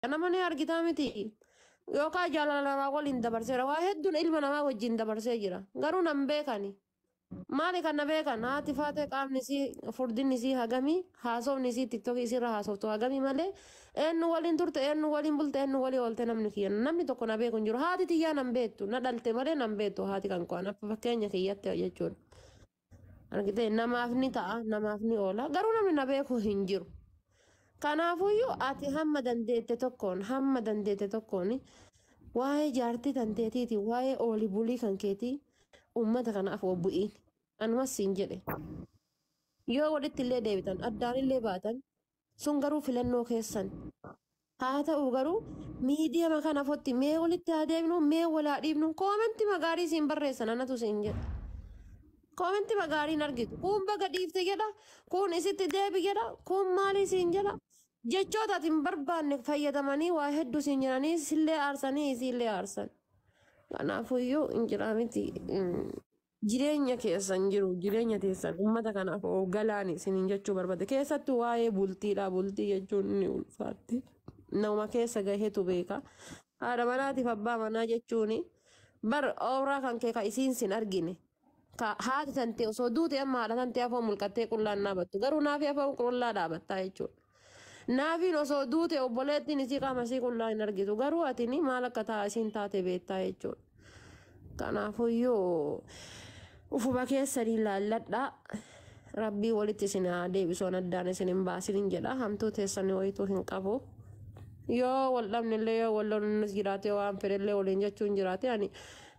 Nama ni argitaa miti. Yookaan jaalala namaa waliin dabarseera. Waa hedduun ilma namaa wajjin dabarsee jira. Garuu nan beekani. Maali kan na beekan? Haati faatee qaamni isii furdinni isii hagamii haasofni isii tiktookii isiirra haasoftu hagamii malee eenyu waliin turte, eenyu waliin bulte, eenyu walii oolte namni kiyya namni tokko na beeku hin jiru. Haati tiyyaa nan beektu, na dhalte malee nan beektu haati kan qo'an akka fakkeenya kiyyatti jechuudha. Argitee, namaaf ni ta'a, namaaf ni oola, garuu namni na beeku hin jiru. Kanaafuyyuu ati hamma dandeette tokkoon, hamma dandeette tokkoon waa'ee jaartii tanteetiiti, waa'ee oolii bulii kan keetii uummata kanaaf bu'iin. Anumas siin jedhe. Yoo walitti illee deebitan, addaan illee baatan, sun garuu filannoo keessan. Haa ta'u garuu miidiyaa kana fotti mee walitti haa deebinu, mee wal haa dhiibnu, koomentii magaarii siin barreessan anatu siin jedha. Koomentii magaariin argitu. Kun baga dhiifte jedha, kun isitti deebi jedha, kun maalii siin jedha. Jechoota ati hin barbaanne fayyadamanii waa hedduu siin jedhanii sillee aarsanii isiillee aarsan. Kanaafuyyuu hin jiraa miti. Jireenya keessan jiru, jireenya teessan uummata kanaaf galaani isiniin jechuu barbaade. Keessattuu waa'ee bultiidha. Bultii jechuun ni ulfaatti. Nama keessa gaheetu beeka. Haadha manaatiif abbaa manaa jechuun bar ooraa kan kee ka isiin sin argine. Ka haati tantee osoo duute amma haadha tantee afoo mulqattee qullaan dhaabattu. Garuu naafi afoo qullaa dhaabattaa jechuudha. Naafiin osoo duute obboleettiin isii qaama isii qullaa hin argitu. Garuu atini maal akka taa isiin taate beektaa jechuudha. Kanaafuyyuu ufuma keessanii laalladhaa. Rabbii walitti isin haa deebisu, addaan isin hin baasin jedha. Hamtuu teessanii wayituu hin qabu. Yoo wal dhabnillee, yoo wal lolunnis jiraate, waan fedhellee waliin jechuun jiraate, ani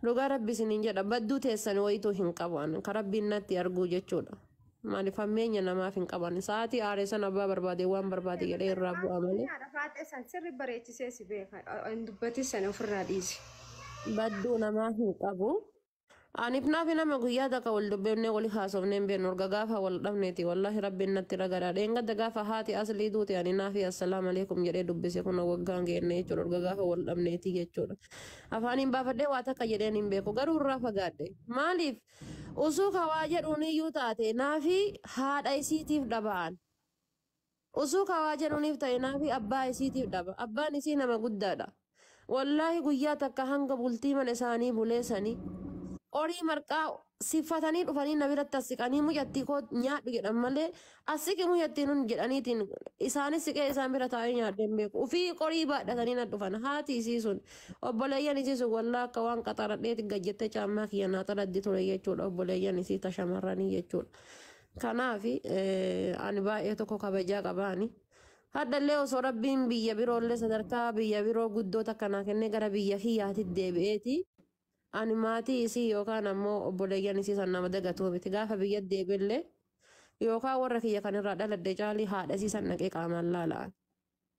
dhugaa rabbi isiniin jedha, badduu teessanii wayituu hin qabu ani ka rabbiin natti arguu jechuudha. Maaliif hammeenya namaaf hin qaban. Sa'aatii aaree sana abbaa barbaade waan barbaade jedhee irraa bu'a malee. Haadha faatee san sirri bareechisee si beeka. Hin dubbatin sana ofirraa dhiisi. Badduu namaa hin qabu. Aniif naafi nama guyyaa takka wal dubbifnee walii haasofnee hin beeknu, erga gaafa wal dhabneeti, wallaahi rabbiin natti ragaadha. Dheengadda gaafa haati aslii duute ani naafi assalaamu alaikum jedhee dubbise, kun waggaan geenne jechuudha, erga gaafa wal dhabneeti jechuudha. Afaaniin baafadhee waa takka jedheen hin beeku, garuu irraa fagaadhe. Maaliif usuu kawaa jedhuun iyyuu taate naafi haadha isiitiif dhaba'an. Usuu kawaa jedhuuniif ta'e naafi abbaa isiitiif dhaba. Abbaan isii nama guddaadha. Wallaahi guyyaa takka hanga bultii mana isaanii buleessanii horii marqaa siffatanii dhufanii na biratti as siqanii mucattii koo nyaadhu jedhan malee as siqi mucattii nun jedhaniitiin isaanis siqee isaan bira taa'ee nyaadhee hin beeku. Ufii qorii baadhatanii na dhufan, haati isii sun, obboleeyyan isii sun wallaa akka waan qaxaradheeti gajjettee caammaa kiyya naa xaraddi ture jechuudha, obboleeyyan isii ta shamarranii jechuudha. Kanaaf ani baay'ee tokko kabajaa qabaani. Hadhallee osoo rabbiin biyya biroollee sadarkaa biyya biroo guddoo takka naa kennee gara biyya kiyyaatti deebi'eeti. Ani maatii isii yookaan ammoo obboleeyyan isii san nama dagatuu miti. Gaafa biyya deebi'ellee yookaan warra kiyya kan irraa dhaladhe caalii haadha isii san dhaqee qaamaan laala'an.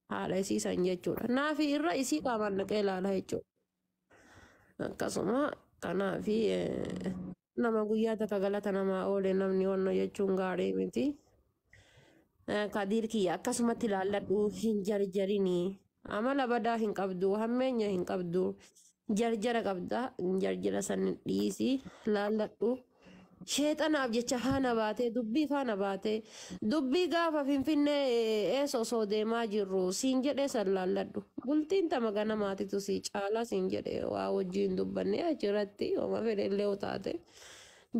Haadha isii san jechuudha. Naafi irra isii qaamaan dhaqee laala jechuudha. Akkasuma kanaafi nama guyyaa takka galata namaa oole namni wanno jechuun gaarii miti. Kadiir kiyya akkasumatti ilaalladhu, hin jarjarinii. Amala badaa hin qabdu, hammeenya hin qabdu. Jarjara qabda, jarjara san dhiisi, laalladhu. Sheexanaaf jecha faana baatee, dubbii faana baatee, dubbii gaafa Finfinnee eessa osoo deemaa jirru siin jedhee san laalladhu. Bultiin tama ganamaatitu si caalaa siin jedhee waa wajjin dubbanne achirratti homa fedhellee taate.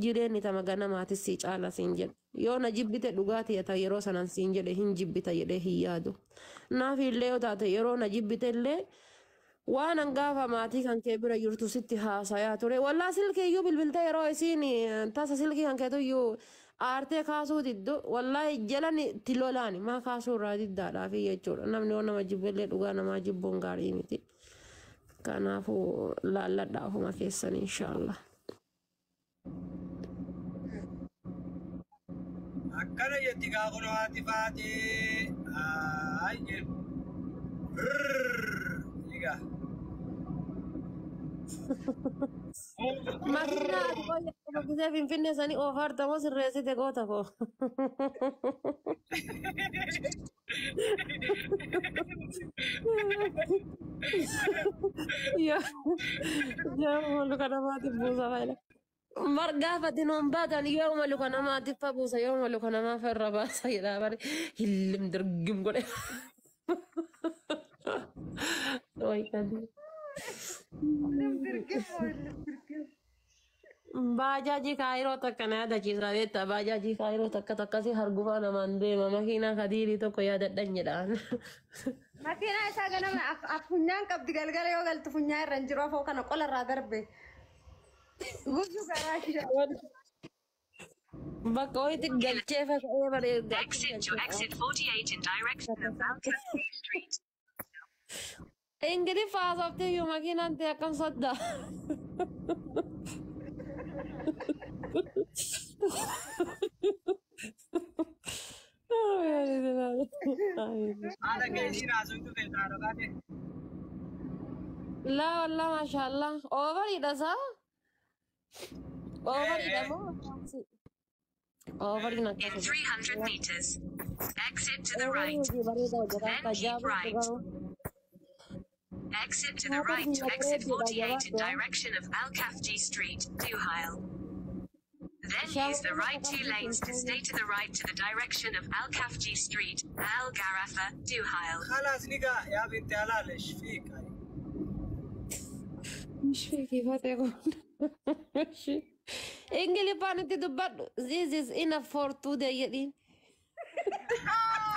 Jireenyi tama ganamaatis si caala siin jedhe. Yoo na jibbite dhugaatii ta yeroo sanan siin jedhe hin jibbita jedhee hin yaadu. Naaf illee yoo taate yeroo na jibbite illee waan an gaafa maatii kan kee bira jirtu sitti haasayaa ture. Wallaa silkii iyyuu bilbiltee yeroo isiin tasa silkii kan keetu iyyuu aartee kaasuu diddu, wallaahi jalan itti lolaani maa kaasuu irraa diddaadhaafi jechuudha. Namni yoo nama jibbellee dhugaa namaa jibbuun gaarii miti. Kanaafuu laalladhaa ofuma keessan inshaallah. Akkana jetti gaa kun haati faatee. Ay jedhu. Egaa. Makiinaa ati qoyya gisee Finfinnee sanii oofaartamoo sirreessite goota koo? Yaa luka namaatiif buusa faayila. Mar gaafa dinuun baatan yooma luka namaatiif fa buusa, yooma luka namaaf irra baasa jedhaa bare hillim dirgim godhe. Way Kadir. Baajaajii kaayiroo takka na yaadachiisa beektaa baajaajii kaayiroo takka takkasii hargufaa namaan deema makiinaa kadiirii tokko yaadadhan jedhaan. Makiinaa isaa ganama funyaan qabdi galgala yoo galtu funyaan irra hin jiru afoo kana qola irraa darbe. Guyyuu garaa ishee. Bakka wayitti galchee faca'ee bareeda. Exit to exit 48 in direction of Alcatraz Street. Ingiliffa haasoftee iyyuu makiinaan ta'e akkam sodda. Haala keessiin haasoftu feeta haadha baate. Laa wallah maashaallah. Oovariidha saa? Oovariidha moo? Oovariin In akkasuma. 300 meters. Exit to the Oovariin right. hojii bareedaa hojjetaa Then akka keep ajaa'ibaatti right. garuu. Exit to the right to exit 48 in direction of Al Kafji Street, Duhail. Then use the right two lanes to stay to the right to the direction of Al Kafji Street, Al Gharafa, Duhail. Khalaas ni gaa yaa binti halaal ishfiik. Mishfiikii fatee kun. Ingiliffaan itti dubbadhu. This is enough for today jedhiin.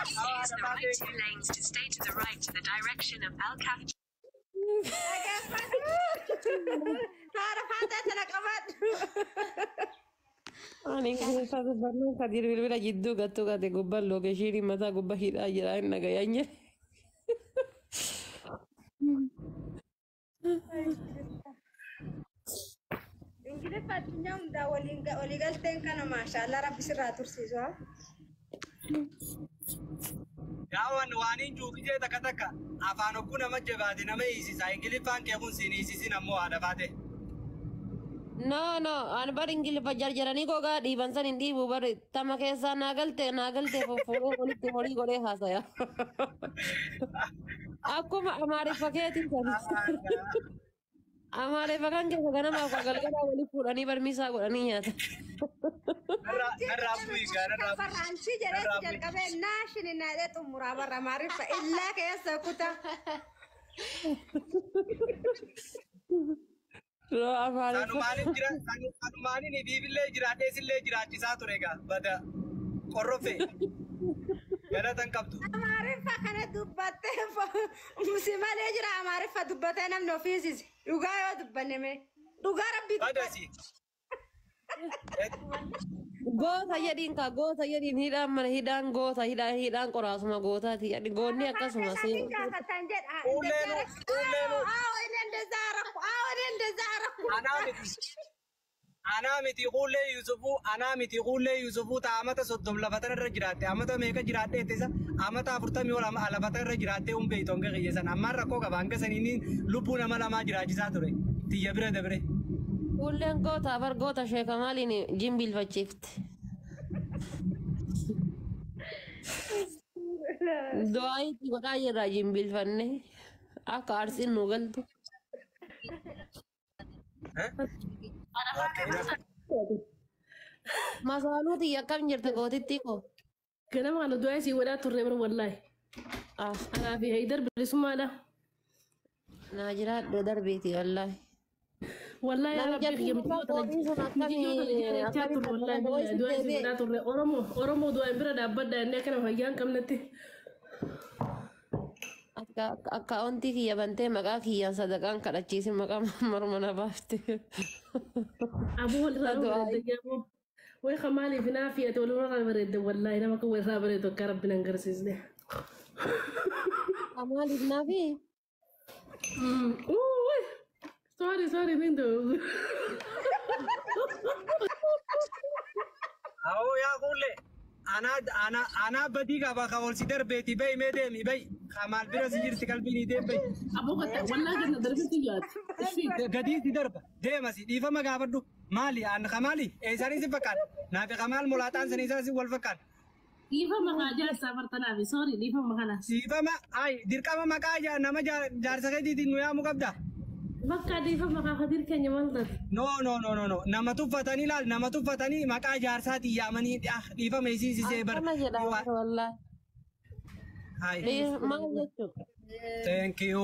Use the right two lanes to stay to the right to the direction of Al Kafji. Haadha faatee tana qabadhu. Ani ingiliffaa dubbannaan Kadir bilbila jidduu gattuu gate gubbaan lookeeshinii mataa gubbaa hidhaa jira inni nagayaan jedhe. Ingiliffa addunyaa hundaa walii galteen kana maashaallah rabbi sirraa tursiisu haa. Yaa waan waaniin juukijee takka takka afaan okkuu nama jabaate nama hiisisa. Ingiliffaan kee kun siin hiisisin ammoo haadha baate. No, no, ani bar ingiliffa jarjaranii gogaa dhiiban san hin dhiibu bar tama keessaa naa galte naa galte fuudhee walitti horii godhee haasaya. Akkuma amaariffa keetiin san. Amaariffa kan keessa ganamaaf galgalaa walitti fuudhanii barmiisaa godhanii nyaata. Narraa bu'ii gaa narraa bu'ii. Farraanchii jedhee si jalqabee naashin naadhee xumuraa barra maariffa illaa keessa kuta. Amaariffa. Sanumaanin jira sanumaanin ifiifillee jiraadhee sillee jiraachisaa ture gaa bada qorrofe galatan qabdu. Amaariffa kana dubbattee si malee jira amaariffa dubbatee namni ofiisisi. Dhugaa yoo dubbanne mee dhugaa rabbii dubbadhe. Badasi. Goota jedhiin kaa goota jedhiin hidhaan mana hidhaan goota hidhaan hidhaan qoraasuma gootaati jedhi goonni akkasuma Samiin gaafatan jedha. Uulleenu. Aawwa inni እንደዛ አረኩ አዎ እኔ እንደዛ አረኩ። Anaa miti. Anaa miti Kuullee Yusufuu anaa miti Kuullee Yusufuu ta'a amata 30 lafa tanarra jiraatte amata meeqa jiraatte ittisa amata 40 ol lafa tanarra jiraatte hun beeytu hanga kiyya san ammaan rakkoo qaba hanga saniin lubbuu nama lamaa jiraachisaa ture tiyya bira dabre. Kuulleen goota bar goota sheeka maaliin jimbiilfachiifte. Du'aa itti godhaa jirra jimbiilfanne akka arsiin nu galtu. Masaaluu tiyya akkam jirte gootittii koo? Ganama kana du'aa isii godhaa turre bar wallaahi. Ah, Anaa fi Haydar bilisummaadha. naa jiraadhu darbiiti wallaahi. Wallaahi yaa Namni Rabbi jalli kiyya mukaa qophii sun mijiyyoo tana jaalachaa akkamii turre wallaahi billahi du'aa isii godhaa turre Oromoo Oromoo du'aa hin bira dhaabbadha inni akkana fayyaa hin qabnetti. Akka akkaawuntii kiyya bantee maqaa kiyyaan sadaqaan kadhachiisin maqaa morma na baafte. Aboo walirraa nama Du'aa bareedda aboo. Way kamaaliif naa fi ati walirraa bareedda wallaahi nama kan walirraa bareedu akka rabbi nan garsiisne. Maaliif naafi? Uuuy sorry sorry niin ta'u. Awoo yaa Kuullee anaa anaa anaa badii qaba ka ol si darbeeti bahi mee deemi bahi kamaal bira si jirti qalbiin deem bahi. Aboo gatta wallaahi ganna darbitti yaati. Gadii si darba deema si dhiifama gaafadhu maali an kamaali eessanii si fakkaata naafi kamaal mulaaxaan sanii isaa si wal fakkaata. Dhiifama kaa jaarsaa bartanaafi sorry dhiifama kanaas. Dhiifama ay dirqama maqaa nama jaarsa keetiitiin nu yaamuu qabda. Bakka dhiifama kaa kadir keenya maal taate. No no no no no nama tuffatanii laal nama tuffatanii maqaa jaarsaatiin yaamanii dhiifama isiisisee bar. Akkana jedha wallaahi. Hai. Maal jechuudha? Thank you.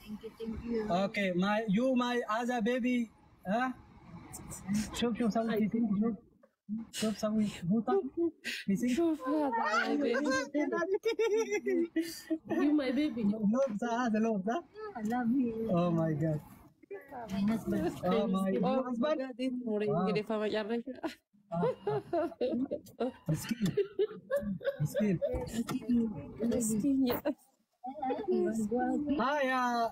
Thank you, thank you. Okay, my you my other baby. Huh? شوف شوف سوي في سنك شوف شوف سوي بوطة في سنك. شوف هذا my baby. You my baby. لوب هذا لوب صح؟ I love you. Oh my God. My husband. Oh my Oh your my husband. God, this umurii Ingiliffaa macarrasha. مسكين مسكين. Miskiin jedha. ها يا